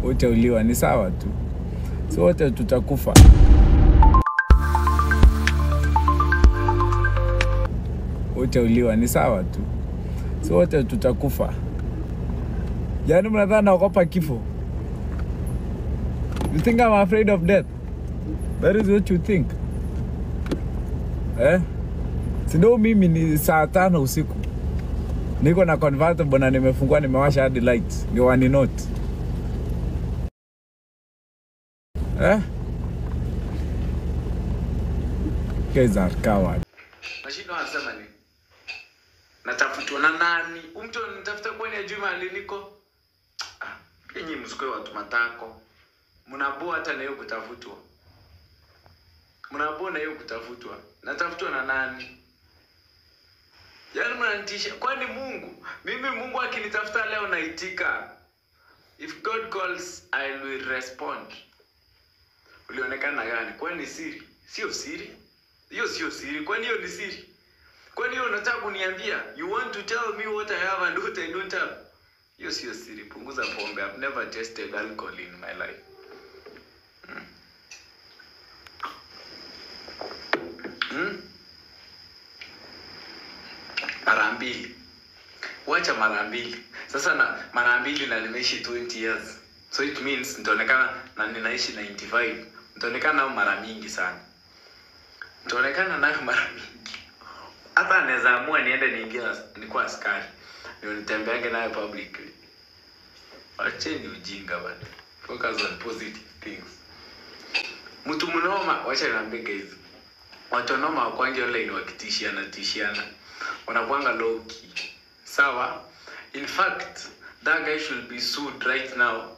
Utauliwa ni sawa tu. Si wote tutakufa. Utauliwa ni sawa tu. Si wote tutakufa. Yaani mnadhani naogopa kifo? You think I'm afraid of death? That is what you think. Eh? Sindo mimi ni saa 5 usiku. Niko na convertible na nimefungua, nimewasha hadi lights. Ni one note. Eh? Guys are coward. Nashinda wanasema nini? Natafutwa na nani? Mtu anitafuta kwani ajui mahali niko? Ah, nyinyi msikoe watu matako. Mnaboa hata na hiyo kutafutwa. Mnaboa na hiyo kutafutwa. Natafutwa na nani? Yaani mnanitisha. Kwani Mungu? Mimi Mungu akinitafuta leo naitika. If God calls, I will respond. Ulionekana gani? Kwani siri? Sio siri. Hiyo sio siri. Kwani hiyo ni siri? Kwani hiyo unataka kuniambia? You want to tell me what I have and what I don't have? Hiyo sio siri. Punguza pombe. I've never tasted alcohol in my life. Mara mbili. Wacha mara mbili. Sasa na mara mbili na nimeishi 20 years. So it means nitaonekana na ninaishi 95. Nitaonekana nao mara mingi sana. Nitaonekana nayo mara mingi. Hata anaweza amua niende niingie nikuwa askari. Ndio nitembeange nayo publicly. Acheni ujinga bana. Focus on positive things. Mtu mnoma, wacha niambie guys. Watu noma wakwangi online wakitishiana tishiana. Wanakuanga low key. Sawa? In fact, that guy should be sued right now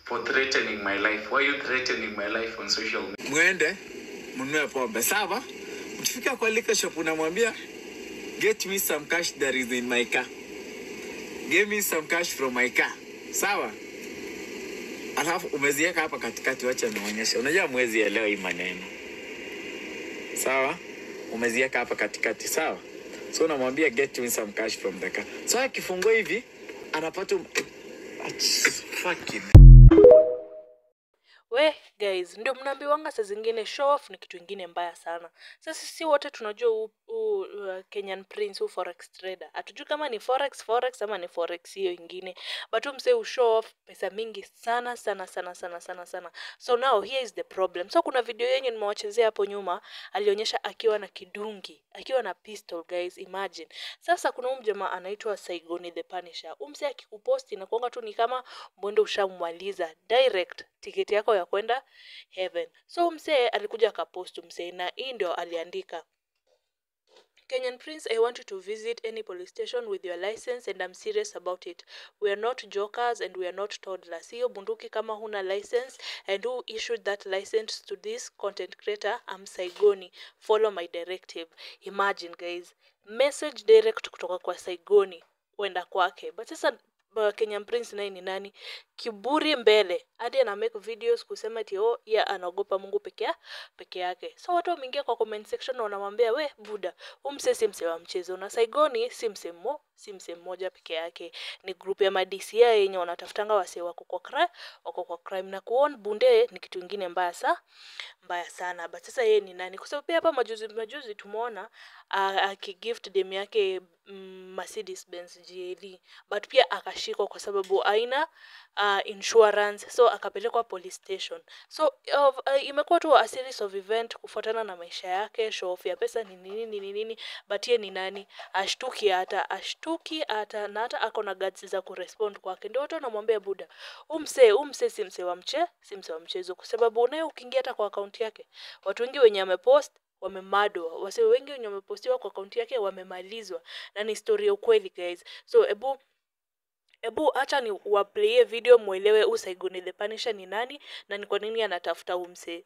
for threatening my life. Why are you threatening my life on social media? Mwende mnunue pombe, sawa? Ukifika kwa liquor shop unamwambia get me some cash that is in my car. Give me some cash from my car. Sawa? Alafu umeziweka hapa katikati, wacha nionyeshe. Unajua mwezi elewa hii maneno. Sawa? Umeziweka hapa katikati, sawa? So unamwambia get me some cash from the car. So akifungua hivi anapata fucking. We guys, ndio mnaambiwanga saa zingine show off ni kitu ingine mbaya sana. Sasa sisi wote tunajua Kenyan Prince u forex trader. Hatujui kama ni forex ama ni forex hiyo ingine. But mse show off pesa mingi sana sana sana sana sana sana. So now here is the problem. So kuna video yenye nimewachezea hapo nyuma, alionyesha akiwa na kidungi, akiwa na pistol guys, imagine. Sasa kuna huyu jamaa anaitwa Saigoni the Punisher. Mse akikuposti na kuanga tu ni kama mwendo ushamwaliza direct tiketi yako ya kwenda heaven. So msee alikuja akapost msee, na hii ndio aliandika: Kenyan Prince, I want you to visit any police station with your license and I'm serious about it. We are not jokers and we are not toddlers. Hiyo bunduki kama huna license, and who issued that license to this content creator? I'm Saigoni. Follow my directive. Imagine guys, message direct kutoka kwa Saigoni kwenda kwake. But sasa Kenyan Prince naye ni nani? Kiburi mbele. Hadi ana make videos kusema ati oh yeah, anaogopa Mungu peke yake. So watu wameingia kwa comment section na wanamwambia we buda, umse si mse wa mchezo, na Saigoni si mse mmoja peke yake. Ni group ya ma-DCI yenye wanatafutanga wase wako kwa crime, wako kwa crime, na kuon bunde ni kitu kingine mbaya sana. But sasa yeye ni nani? Kwa sababu pia hapa majuzi tumeona akigift dem yake Mercedes Benz GLE, but pia akashikwa kwa sababu aina insurance, so akapelekwa police station. So imekuwa tu a series of event kufuatana na maisha yake, show off ya pesa ni nini nini nini, but yeye ni nani? Ashtuki hata na hata ako na guts za kurespond kwake. Ndio watu wanamwambia buda, umse si mse wa mchezo, kwa sababu unaye ukiingia hata kwa account yake, watu wengi wenye amepost wamemadwa, wase wengi wenye wamepostiwa kwa account yake wamemalizwa, na ni story ya ukweli guys. So ebu acha ni waplaye video muelewe Saigoni the Punisher ni nani na ni kwa nini anatafuta umse.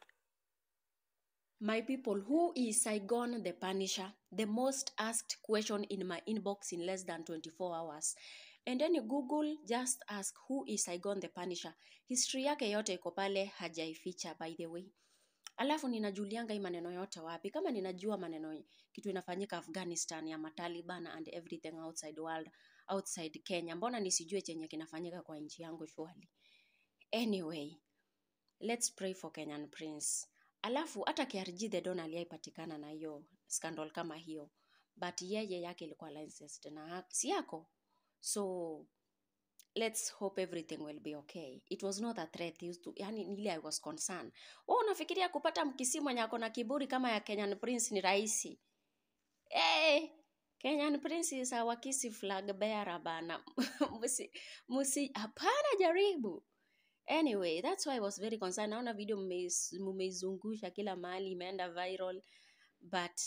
My people, who is Saigon the Punisher? The most asked question in my inbox in less than 24 hours. And then you Google, just ask who is Saigon the Punisher. History yake yote iko pale, hajaificha by the way. Alafu ninajulianga hii maneno yote wapi? Kama ninajua maneno kitu inafanyika Afghanistan ya Mataliban and everything outside world, outside Kenya, mbona nisijue chenye kinafanyika kwa nchi yangu surely? Anyway, let's pray for Kenyan Prince. Alafu hata KRG the Don aliyaipatikana na hiyo scandal kama hiyo, but yeye yake ilikuwa licensed na si yako. So let's hope everything will be okay. It was not a threat. He used to, yani ile I was concerned. Wewe unafikiria kupata Mkisii mwenye ako na kiburi kama ya Kenyan Prince ni rahisi? Hey, Kenyan Prince is our Kisii flag bearer bana. Musi hapana jaribu. Anyway, that's why I was very concerned. Naona video mmeizungusha kila mahali, imeenda viral, but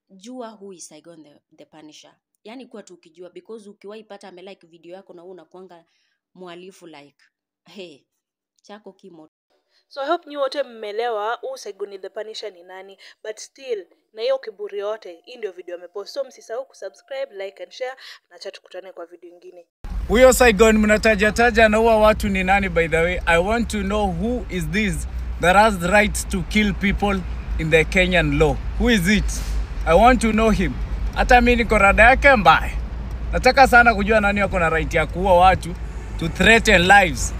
jua who is Saigon the Punisher. Yani kuwa tu ukijua, because ukiwahi pata amelike video yako na wewe unakuanga mhalifu like, hey, chako kimo. So I hope nyi wote mmeelewa huu Saigon the Punisher ni nani, but still na hiyo kiburi yote, hii ndio video amepost. So msisahau kusubscribe, like and share, na acha tukutane kwa video ingine. Huyo Saigon mnataja taja anaua watu ni nani, by the way? I want to know who is this that has the right to kill people in the Kenyan law. Who is it? I want to know him. Hata mimi niko rada yake mbaya. Nataka sana kujua nani wako na right ya kuua watu, to threaten lives.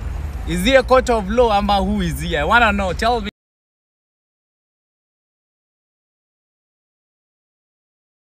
Is he a court of law ama who is he? I wanna know. Tell me.